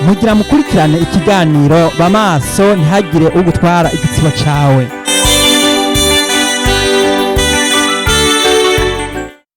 Mugira mukurikirane ikiganiro Bamaso ntihagire ugutwara igitsibo cawe.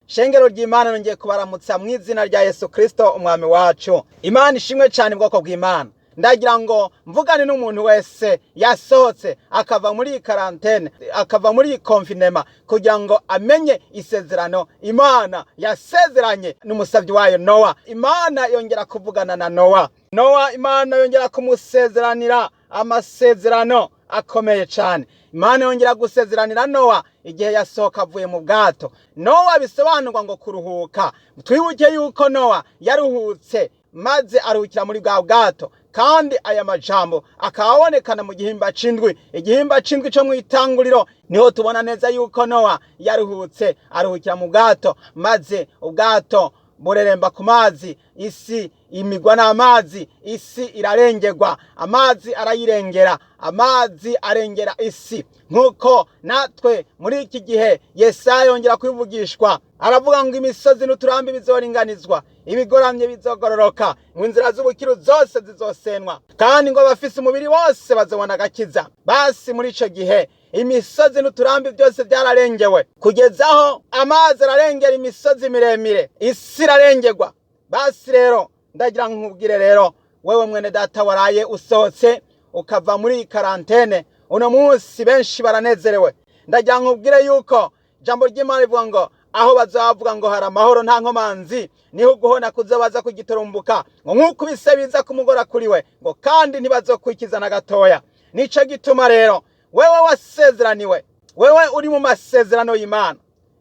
Shengero ry'Imana, nongeye kubaramutsa mu izina rya Yesu Kristo umwami wacu. Imana ishimwe cyane, bwoko bw'Imana. Ndagira ngo mvugane n'umuntu wese yasohotse akava muri iyi karantene, akava muri iyi konfinema, kugira ngo amenye isezerano Imana yasezeranye n'umusabyi wayo Nowa. Imana yongera kuvugana na Nowa. Nowa Imana yongera kumusezeranira amasezerano akomeye cyane. Imana yongera gusezeranira Nowa igihe yasohoka avuye mu bwato. Nowa bisobanurwa ngo kuruhuka. Twibuke yuko Nowa yaruhutse maze aruhukira muri bwa bwato, kandi aya majambo akaba abonekana mu gihimba c'indwi. Igihimba c'indwi co mw'itanguriro niho tubona neza yuko Nowa yaruhutse, aruhukira mu bwato, maze ubwato bureremba ku mazi, isi imigwa n'amazi, isi irarengerwa, amazi arayirengera, amazi arengera isi. Nk'uko natwe muri iki gihe Yesaya yongera kwivugishwa, aravuga ngo imisozi n'uturambi bizoringanizwa, ibigoramye bizogororoka, ngo inzira z'ubukiru zose zizosenwa, kandi ngo abafise umubiri wose bazobona agakiza. Basi muri ico gihe imisozi n'uturambi byose byararengewe, kugeza aho amazi ararengera imisozi miremire, isi irarengerwa. Basi rero ndagira nkubwire rero, wewe mwene data waraye usohotse ukava muri iyi karantene, uno munsi benshi baranezerewe. Ndagira nkubwire yuko ijambo ry'Imana rivuga ngo aho bazavuga ngo hari amahoro nta nkomanzi, niho uguhona kuzobaza kugiturumbuka, ngo nk'uko ibise biza kumugora kuri we, ngo kandi ntibazokwikiza na gatoya. Nico gituma rero wewe wasezeraniwe, wewe uri mu masezerano y'Imana,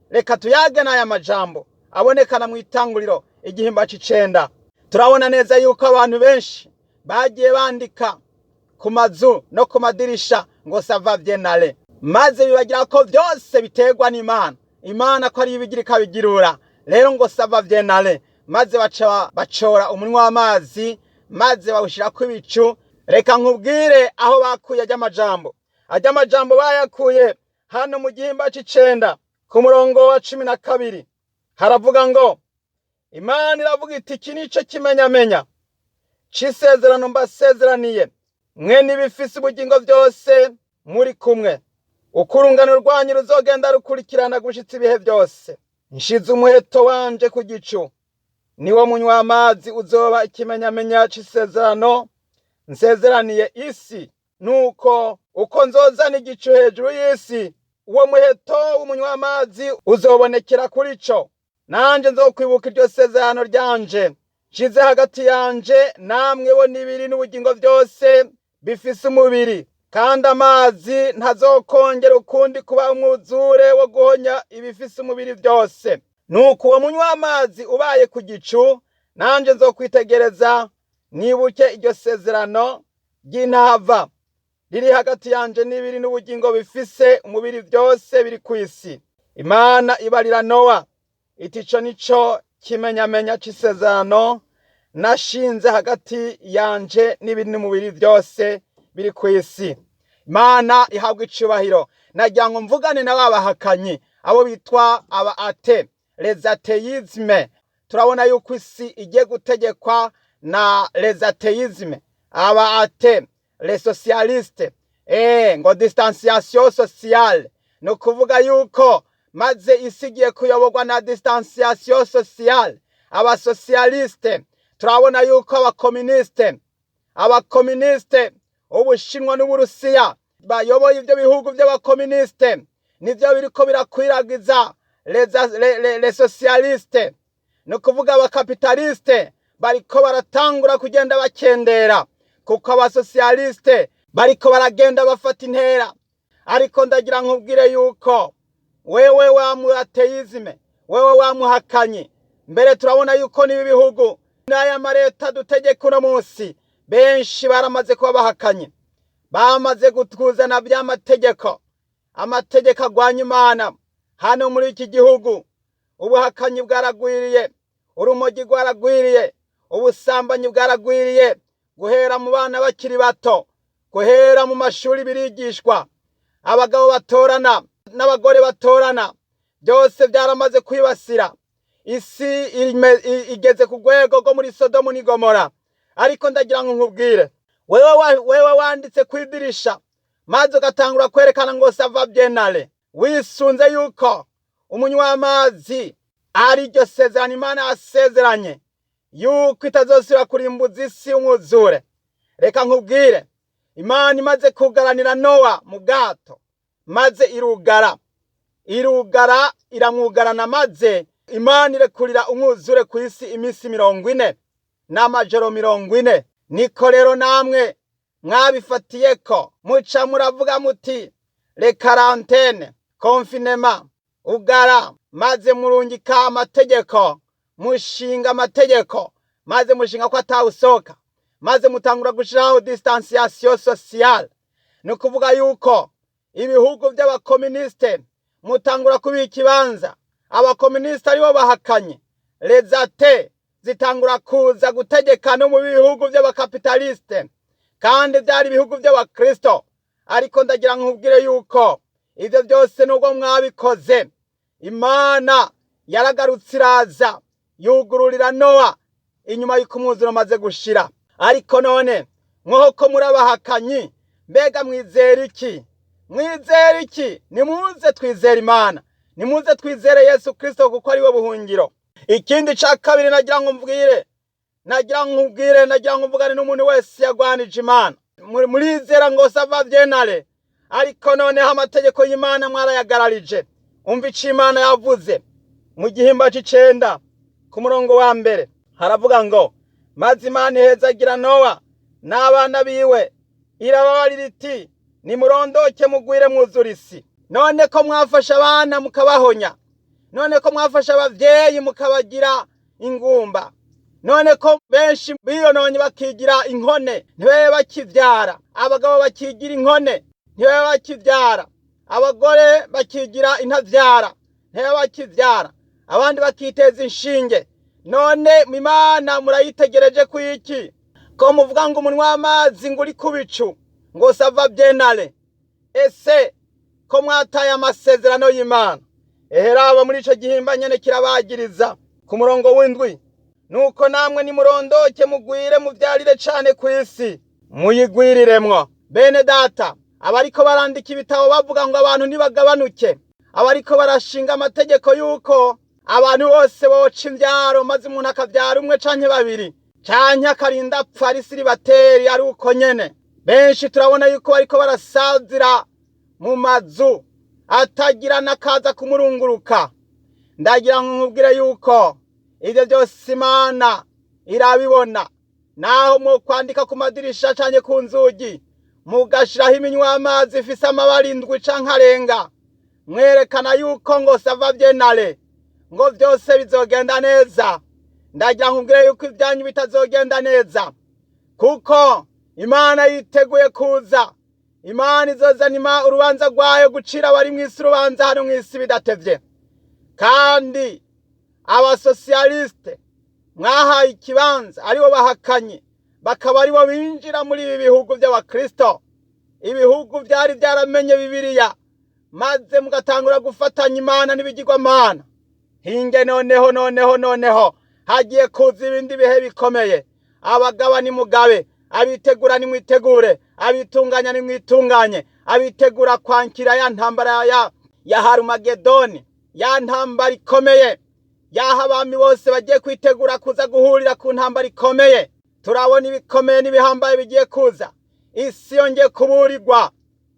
reka tuyage n'aya majambo abonekana mu Itanguriro igihimba c'icenda. Turabona neza yuko abantu benshi bagiye bandika ku mazu no ku madirisha ngo ça va bien aller, maze bibagira ko byose biterwa n'Imana, Imana ko ari ibigira ikabigirura. Rero ngo ça va bien aller, maze baca bacora umunwa w'amazi, maze bawushirako ibicu. Reka nkubwire aho bakuye ajya amajambo. Ajya amajambo bayakuye hano mu gihimba c'icenda ku murongo wa 12. Haravuga ngo Imana iravuga iti: "Iki nico kimenyamenya c'isezerano mbasezeraniye mwe n'ibifise ubugingo byose muri kumwe, uko urungano rwanyu ruzogenda rukurikirana gushitsa ibihe byose. Nshize umuheto wanje ku gicu, niwo munywa amazi uzoba ikimenyamenya c'isezerano nsezeraniye isi. Nuko uko nzozana igicu hejuru y'isi, uwo muheto w'umunywa amazi uzobonekera kuri co, nanje nzokwibuka iryo sezerano ryanje nshize hagati yanje namwe bo n'ibiri n'ubugingo byose bifise umubiri, kandi amazi ntazokongera ukundi kuba umwuzure wo guhonya ibifise umubiri byose. Nuko uwo munywa amazi ubaye ku gicu, nanje nzokwitegereza nibuke iryo sezerano ry'intava riri hagati yanje n'ibiri n'ubugingo bifise umubiri byose biri ku isi." Imana ibarira Nowa iti: "Ico nico kimenyamenya c'isezerano nashinze hagati yanje n'ibiri n'umubiri byose biri ku isi." Imana ihabwa icubahiro. Nagira ngo mvugane na babahakanyi, abo bitwa aba athées, les athéismes. Turabona yuko isi igiye gutegekwa na les athéismes, aba athées, les socialistes, ngo distanciation sociale. Ni ukuvuga yuko maze isi igiye kuyoborwa na distanciation sociale, abasocialistes. Turabona yuko abakomuniste, Ubushinwa n'Uburusiya bayoboye ibyo bihugu by'abakomuniste, nibyo biriko birakwiragiza les socialistes. Ni ukuvuga abakapitalistes bariko baratangura kugenda bakendera, kuko abasocialistes bariko baragenda bafata intera. Ariko ndagira nkubwire yuko wewe wa mu athéisme, wewe wa muhakanyi, mbere turabona yuko n'ibi bihugu n'aya mareta dutegeka uno munsi, benshi baramaze kuba bahakanye, bamaze kutuzana by'amategeko, amategeko agwanya Imana. Hano muri iki gihugu ubuhakanyi bwaragwiriye, urumogi rwaragwiriye, ubusambanyi bwaragwiriye, guhera mu bana bakiri bato, guhera mu mashuri birigishwa, abagabo batorana n'abagore batorana, byose byaramaze kwibasira isi. Igeze ku rwego rwo muri Sodomu n'Igomora. Ariko ndagira ngo nkubwire, wewe wanditse ku idirisha maze ugatangura kwerekana ngo ça va bien aller, wisunze yuko umunywa w'amazi ari ryo sezerano Imana yasezeranye yuko itazosubira kurimbuza isi umwuzure. Reka nkubwire, Imana imaze kugaranira Nowa mu bwato, maze irugara, irugara, iramwugarana, maze Imana irekurira umwuzure ku isi iminsi 40 n'amajoro 40. Niko rero namwe mwabifatiye ko muca muravuga muti les quarantaines, confinement, ugara, maze murungika amategeko, mushinga amategeko, maze mushinga ko atawusohoka, maze mutangura gushiraho distanciation sociale. Ni ukuvuga yuko ibihugu by'abakominisite mutangura kubiha ikibanza, abakominisite aribo bahakanye, les athées zitangura kuza gutegeka no mu bihugu by'abakapitalisite, kandi byari ibihugu by'abakristo. Ariko ndagira nkubwire yuko ibyo byose nubwo mwabikoze, Imana yaragarutse iraza yugururira Nowa inyuma y'uko umwuzure umaze gushira. Ariko none mwoho ko murabahakanyi, mbega mwizera iki? Mwizera iki? Nimuze twizere Imana, nimuze twizere Yesu Kristo, kuko ari we buhungiro. Ikindi ca kabiri nagira ngo mvwire, nagira ngo nkubwire, nagira ngo mvugane n'umuntu wese yagwanije Imana. Murizera ngo ça va bien aller, ariko noneho amategeko y'Imana mwarayagararije. Umva ico Imana yavuze mu gihimba c'icenda ku murongo wa mbere, haravuga ngo: "Maze Imana ihezagira Nowa n'abana biwe, irababarira iti: 'Nimurondoke, mugwire, mwuzure isi.'" None ko mwafashe abana mukabahonya, none ko mwafashe abavyeyi mukabagira ingumba, none ko benshi biyononye bakigira inkone ntibabe bakivyara, abagabo bakigira inkone ntibabe bakivyara, abagore bakigira intavyara ntibabe bakivyara, abandi bakiteza inshinge, none Imana murayitegereje ku iki? Ko muvuga ngo umunwa w'amazi ngo uri ku bicu, ngo ça va bien aller, ese ko mwataye amasezerano y'Imana? Eheraba muri ico gihimba nyene kirabagiriza ku murongo w'indwi: "Nuko namwe nimurondoke, mugwire, muvyarire cane ku isi, muyigwiriremwo." Bene data, abariko barandika ibitabo bavuga ngo abantu ntibagabanuke, abariko barashinga amategeko yuko abantu bose boca imvyaro, maze umuntu akavyara umwe canke babiri canke akarinda apfa ari célibataire, ari uko nyene, benshi turabona yuko bariko barasazira mu mazu atagira n'akaza kumurunguruka. Ndagira ngo nkubwire yuko ibyo byose Imana irabibona. Naho mu kwandika ku madirisha canke ku nzugi, mugashiraho iminywa y'amazi ifise amabara indwi canke arenga, mwerekana yuko ngo ça va bien aller, ngo byose bizogenda neza, ndagira nkubwire yuko ibyanyu bitazogenda neza, kuko Imana yiteguye kuza. Imana izozana urubanza rwayo, gucira abari mw'isi urubanza hano mw'isi bidatevye. Kandi abasosiyalisite mwahaye ikibanza, aribo bahakanye, bakaba aribo binjira muri ibi bihugu by'abakristo, ibihugu byari byaramenye Bibiliya, maze mugatangura gufatanya Imana n'ibigirwamana. Hinge noneho, noneho, noneho hagiye kuza ibindi bihe bikomeye. Abagaba nimugabe, abitegura nimwitegure, abitunganya nimwitunganye, abitegura kwankira ya ntambara ya Harumagedoni, ya ntambara ikomeye, yaho abami bose bagiye kwitegura kuza guhurira ku ntambara ikomeye. Turabona ibikomeye n'ibihambaye bigiye kuza. Isi yongeye kuburirwa,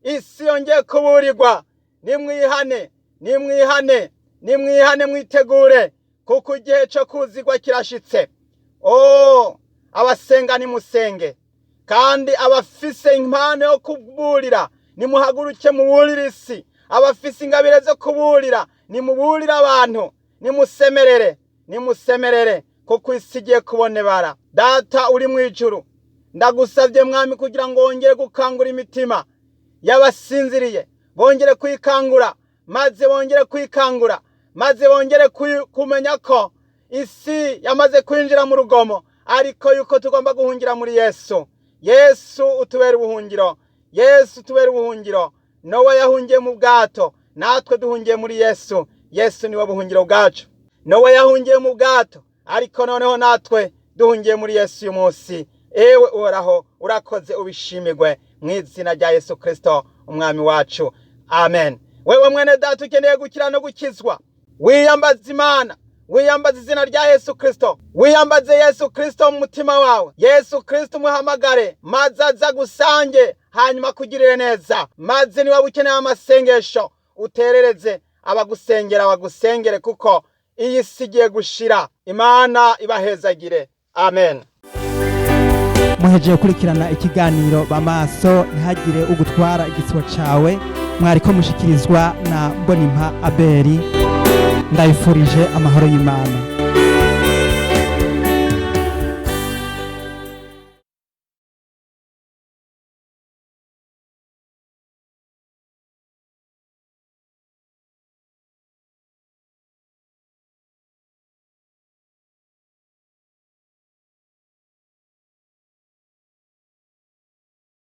isi yongeye kuburirwa. Nimwihane, nimwihane, nimwihane, mwitegure, kuko igihe cyo kuzigwa kirashitse. O abasenga nimusenge, kandi abafise impano yo kuburira nimuhaguruke muburire isi. Abafise ingabire zo kuburira nimuburire abantu, nimusemerere, nimusemerere, kuko isi igiye kubonebara. Data uri mu ijuru, ndagusabye Mwami kugira ngo wongere gukangura imitima y'abasinziriye, bongere kwikangura, maze bongere kwikangura, maze bongere kumenya ko isi yamaze kwinjira mu rugomo, ariko yuko tugomba guhungira muri Yesu. Yesu utubera ubuhungiro, Yesu utubera ubuhungiro. Nowa yahungiye mu bwato, natwe duhungiye muri Yesu. Yesu niwe buhungiro bwacu. Nowa yahungiye mu bwato, ariko noneho natwe duhungiye muri Yesu uyu munsi. Ewe Uhoraho, urakoze, ubishimirwe mu izina rya Yesu Kristo umwami wacu, amen. Wewe mwene data ukeneye gukira no gukizwa, wiyambaze Imana, wiyambaze izina rya Yesu Kristo, wiyambaze Yesu Kristo mu mutima wawe. Yesu Kristo umuhamagare maze aza gusange, hanyuma akugirire neza. Maze niba ukeneye amasengesho, uterereze abagusengera bagusengere, kuko iyi si igiye gushira. Imana ibahezagire, amen. Muhejeje gukurikirana ikiganiro Bamaso ntihagire ugutwara igisibo cawe. Mwariko mushikirizwa na Mbonimpa Abeli. Ndayifurije amahoro y'Imana.